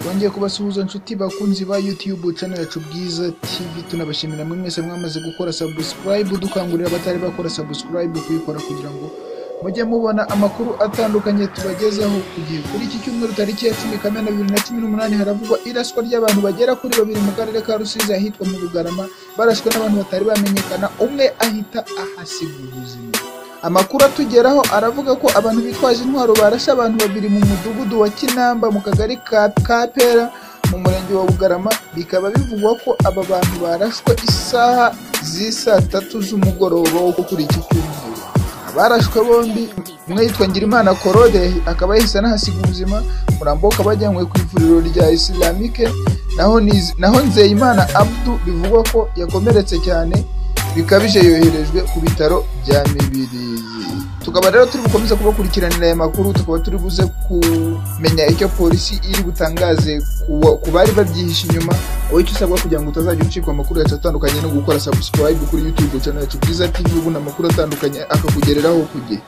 Twongeye kubasuhuza nshuti bakunzi ba YouTube channel yacu Bwiza TV, tunabashimira mwe mwese mwamaze gukora subscribe, dukangurira abatari bakora subscribe kuyikora kugira ngo mujye mubona amakuru atandukanye tubagezaho ku gihe. Kuri iki cyumweru tariki ya 10 Kamena 2018 haravugwa iraswa ry'abantu bagera kuri babiri mu karere ka Rusizi ahitwa mu Bugarama, barashwe n'abantu batari bamenyekana, umwe ahita ahasiga ubuzima. Amakuru atugeraho aravuga ko abantu bitwaje intwaro barashe abantu babiri mu mudugudu wa Kinamba mu kagari ka Kapera mu murenge wa Bugarama, bikaba bivugwa ko aba bantu barashwe isaha z'isaa tatu z'umugoroba wo kuri iki cyumweru. Abarashwe bombi, umwe yitwa Ngirimana Korode akaba yahise anahasiga ubuzima, umurambo ukaba wajyanywe ku ivuriro rya Islamique, naho Nzeyimana Abdu bivugwa ko yakomeretse cyane bikabije yoherejwe ku bitaro bya Mibirizi. Tukaba rero turi bukomeze kubakurikiranira aya makuru, tukaba turi buze kumenya icyo polisi iri butangaze ku bari babyihishe inyuma. Wowe icyo usabwa kugira ngo utazajya ucikwa amakuru yacu atandukanye no gukora subscribe kuri YouTube channel yacu Bwiza TV, ubundi amakuru atandukanye akakugereraho ku gihe.